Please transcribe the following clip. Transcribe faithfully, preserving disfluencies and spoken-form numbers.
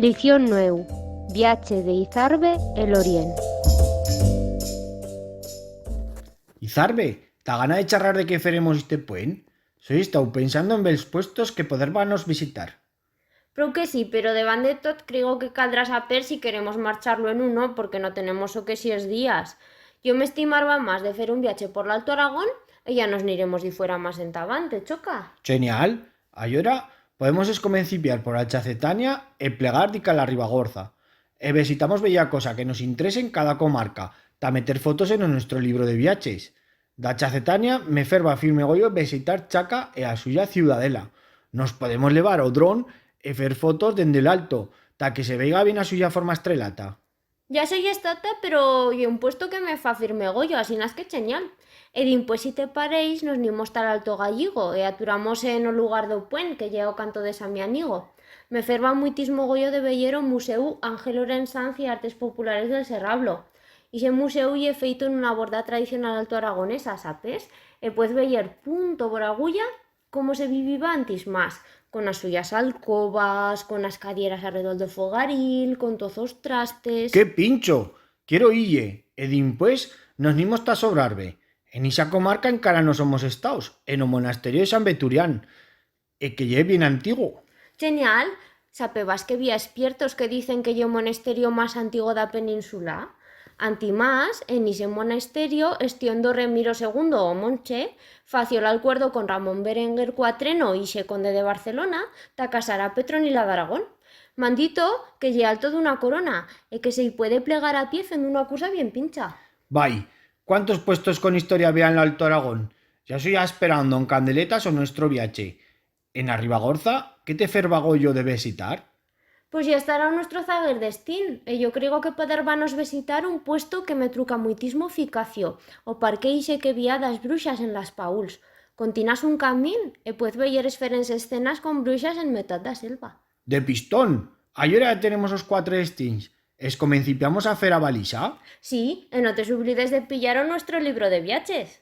Edición nueu. Viache de Izarbe e Lorient. Izarbe, ta gana de charrar de qué feremos iste puent? Soi estau pensando en bels puestos que poderbanos visitar. Prou que sí, pero debant de tot creigo que caldrá saper si queremos marchar luenuno, porque no tenemos soque sies días. Yo m'estimarba mas de fer un viache por l'Alto Aragón e ya nos n'iremos difuera mas entavant, te choca? Chenial! Allora podemos escomencipiar por Alchacetania e plegar dica la Ribagorza. E vesitamos bella cosa que nos interese en cada comarca, ta meter fotos en o nuestro libro de viaches. D'Alchacetania me ferba firme goyo visitar Chaca e a suya ciudadela. Nos podemos levar o dron e fer fotos dende l'alto, ta que se veiga bien a suya forma estrelata. Ya soi estata, pero ye un puesto que me fa firme goyo, asinas que chenial. E dimpués, si te pareix, nos n'imos ta l'Alto Galligo e aturamos en o lugar d'o puent, que ye a o canto de San Mianigo. Me ferba muitismo goyo de veyer o Museu Ángel Lorenzanz y Artes Populares del Serrablo. Ixe museu ye feito en una borda tradicional altoaragonesa, sapes? E puez veyer punto por agulla cómo se viviba antis mas, con as suyas alcobas, con as cadieras arredol d'o fogaril, con toz os trastes. Qué pincho! Quiero ir-ie, e dimpués nos n'imos ta Sobrarbe. En ixa comarca encara no somos estaus, en o monasterio de San Veturián, e que ye bien antiguo. Chenial! Sapebas que bi ha espiertos que dicen que ye o monesterio mas antigo d'a peninsula? Antimás, en ixe monesterio, estiendo Remiro segundo, o monche, fació l'alcuerdo con Ramón Berenguer cuatreno, ixe conde de Barcelona, ta casar a Petronila d'Aragón. M'han dito que ye alto d'una corona e que se i puede plegar a pie fendo una cursa bien pincha. Vai, cuántos puestos con historia bi ha en l'Alto Aragón! Ya soi esperando en candeletas o nuestro viache. En a Ribagorza, qué te ferba goyo de visitar? Pos ya estará o nuestro zaguer d'Estín, e yo creigo que poderbanos visitar un puesto que me truca muitismo ficacio, o parque ixe que bi ha d'as bruixas en las Pauls. Continas un camín e puez veyer esferents escenas con bruixas en metat d'a selva. De pistón! Allora ya tenemos os cuatro destins. Escomencipiamos a fer a valixa? Sí, e no te s'ublides de pillar o nuestro libro de viaches.